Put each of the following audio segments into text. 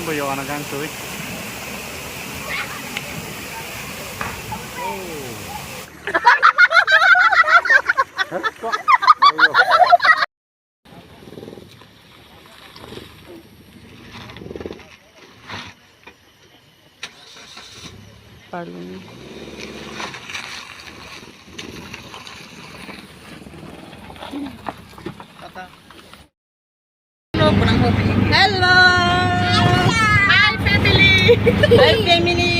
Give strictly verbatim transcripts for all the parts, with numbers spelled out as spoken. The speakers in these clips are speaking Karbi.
Boyo anagang tui. Parlung. Hello. Hi, family. Hi, family.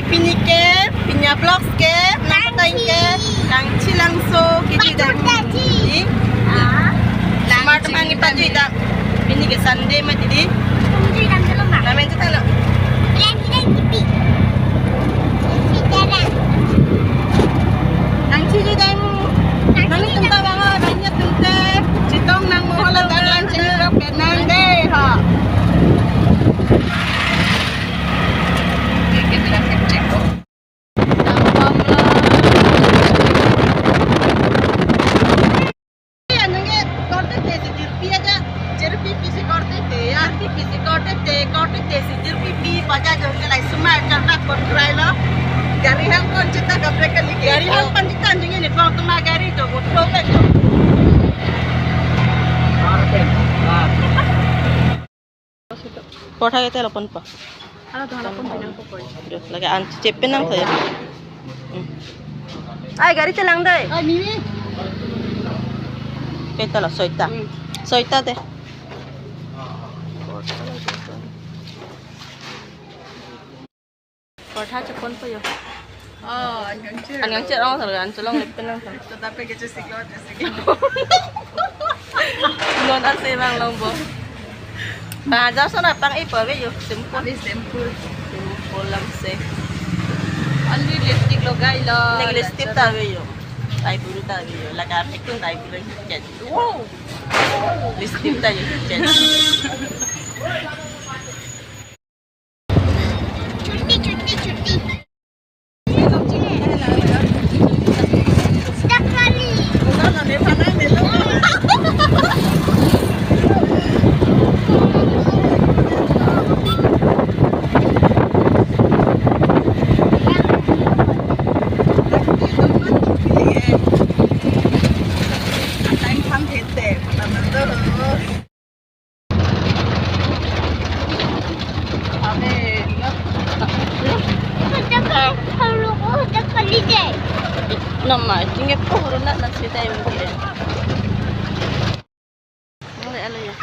Pini ke, Pinya Vlogs ke, nangtang ke, Langchi Langso, kiti dan. Tati. Ah. Smart mang ipa ju ida. Pini ke Sunday ma didi. Tungji dan dulu, Mak. Namen kita lo. Yang kita kipi. Langchi ju dai mu. Nang tum ta bang, nang nya tum te. Chetong nang mo hala dan Langchi lo penang dei ha. Anjing ke korte te si jirpi aja, jirpi pisi korte te, jirpi pisi korte te, korte te si jirpi pi baja jo ke lai sumar karena kon krai lo. Gari ham kon chita kaprek kali ke. Gari ham kon chita anjing ini bang tuma gari jo utlo pe jo. Portha ke telpon pa. Hala to hala pon pinang ko koi. Yo, lake an chepen nang saya. Hmm. Ai, gari chelang dai. Ai, mimi. Keta lo, soita. Hmm. Soita te. Portha chepon po yo. Oh, angang cher. Angang cher ong sar kan, chelong lepen nang sar. Tetapi kecil siklo, kecil siklo. Non ase bang long bo. Bajar sona pang ipo ave yo, simple. Only simple. Simple lamse. Only lipstick logai lo. Neng lipstick ta ave yo. Eyebrow ta ave yo. Lake apik tun eyebrow ket. Wow. Lipstick ta yo ket. Chutti, chutti, chutti. Nama, tinggi pohon nak nasi time dia. Alo, alo ya.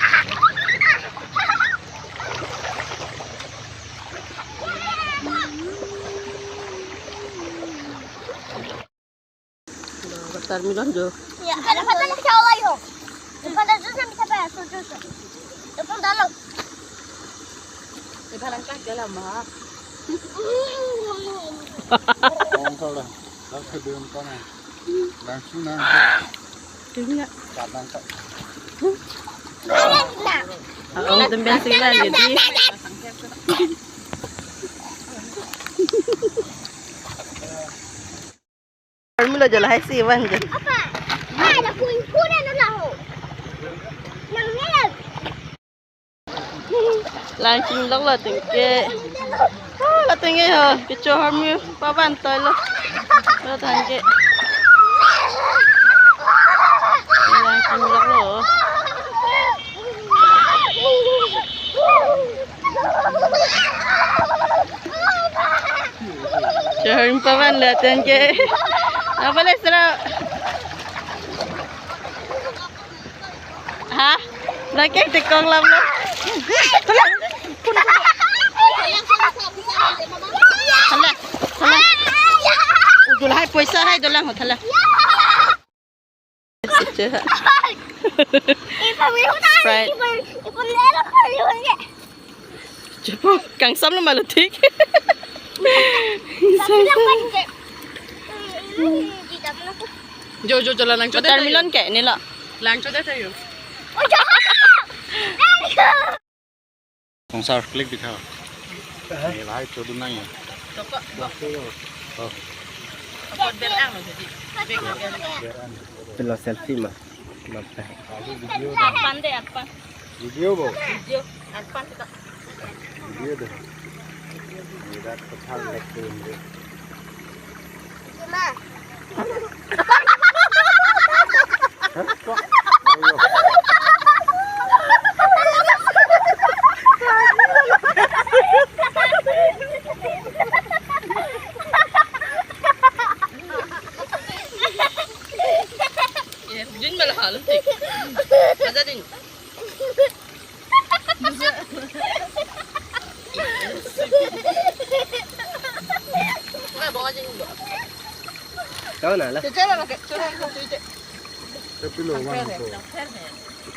Watermelon jo. Ya, ada patah na kacau ayo. Depan dah susah bisa apa? Susah. Depan dalam. Depan langkah ke lama. Kong kau dah. Dah kedua kau ni. Langsung nang. Tinggal. Kadang tak. Ang tumben sila jadi. Parmi lo jala hai si wan je. Apa? Ah, ada kuing kuda na laho. Nang ngelak. Langching lok lo tingke. Ah, lo tingke ho. Kecho harmi paban toy lo. Lo tangke. Langching lok lo. Chahar pavan laten ke. Apa le sera? Ha? Lake tekong lam lo. Tala. Tala. Tala. Ujul hai poisa hai dolang ho tala. Sprite. Kangsam lo malo thik. Jo, jo, jo, la langcho det. Watermelon ke ne lo. Langcho det yo. Songsar klik dikha. Ye, lahai chodun nang ya. Toko. Oh. Toko ber ang lo jadi. Ber ang. Pilo selfie ma. Mantap. Video dah. Arpan de, arpan. Video bo. Video, arpan kita. Birat kethal lek ke. Din malah halus, eh. Masa din? Kau na lah. Cucu lah, cucu lah, cucu. Tapi lo mana tu?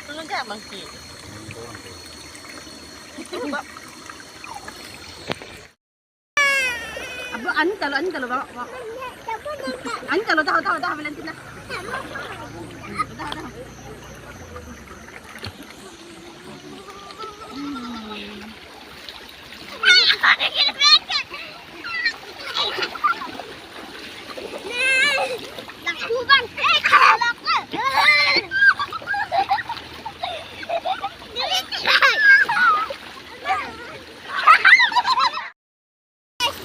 Tulung ka mangki. Abo, ani talo, ani talo, bawa, bawa. Ani talo, tahu, tahu, tahu, Valentina. Tahu, tahu.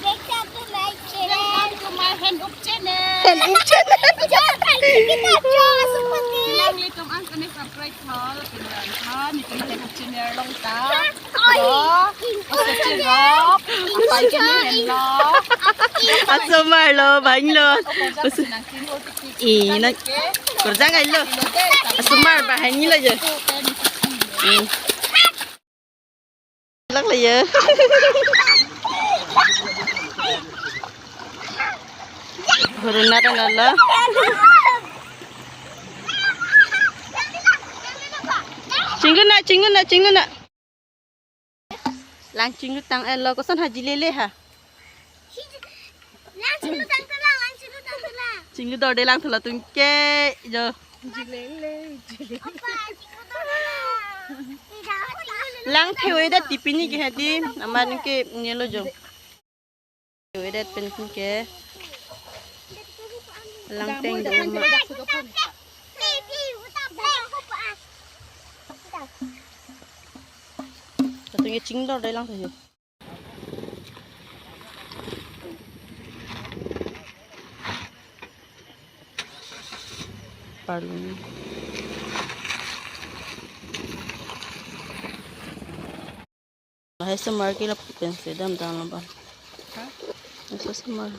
Welcome to my channel. Welcome to my handuk channel. Handuk channel. Jos, handuk kita, jos, seperti. Bilang like, comment, and subscribe, hal, pindah, ha, ni kini handuk channel long ta. Oi. Oh, oso channel. Apa ini handuk? Asomar lo, bang lo. Oso nang kini, oh, tik, tik. Ina. Kurang aja lo. Asomar bahani lo ya. Hmm. Lak le ya. Hurunat na la. Chinglu na, chinglu na, chinglu na. Lang chinglu tang-et lo, koson ha jilele ha. Lang chinglu tang tala, lang chinglu tang tala. Chinglu dorde lang tala tun ke jo. Jilele, jilele. Opa, chinglu dorde lang. Lang thewe da tipini ke hadi, aman ke nelo jo. Thewe da pen ke. Lang teng do ma. Katu nge chinglu dorde lang thayo. Parlun. Lahai osomar ke lapu pensi damdam lo ba. Ha? Lahai osomar.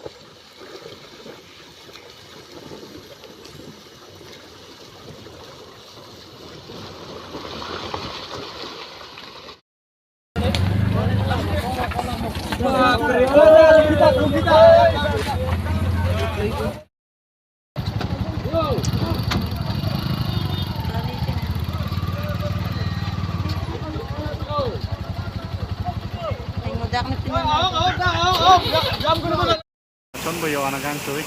Son boyo anagang tui.